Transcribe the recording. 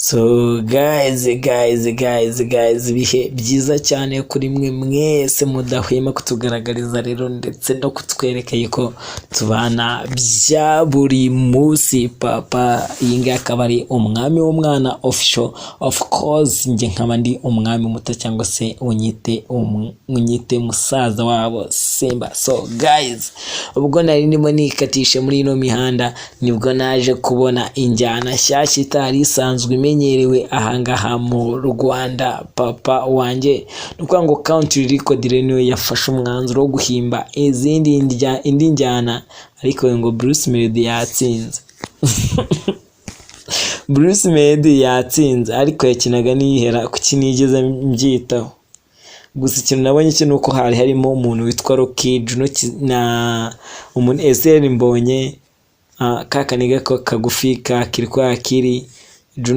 So guys, guys, guys, guys, ibihe byiza cyane kuri mwe mwese mudahwema kutugaragariza rero ndetse no kutwereka yuko tubana bya buri munsi. Papa, iyi ngiyi akaba ari Umwami w'Umwana Official. Of course, njye nkaba ndi umwami muto, cyangwa se unyite musaza wabo Simba. So guys, ubwo nari ndimo nikatisha muri ino mihanda, nibwo naje kubona injyana nshyashya itari isanzwe imenyerewe ahangaha mu Rwanda. Papa wanjye, ni ukuvuga ngo Country Record rero niyo yafashe umwanzuro wo guhimba indi njyana, ariko ngo Bruce Melody yatsinze. Bruce Melody yatsinze, ariko yakinaga niyihera kuki nigeze mbyitaho. Gusa ikintu nabonye cyo ni uko hari harimo umuntu witwa Rocky Juno na umuntu Eseri Mbonye, ka kaniga ko kagufi ka Kiriko Akiri.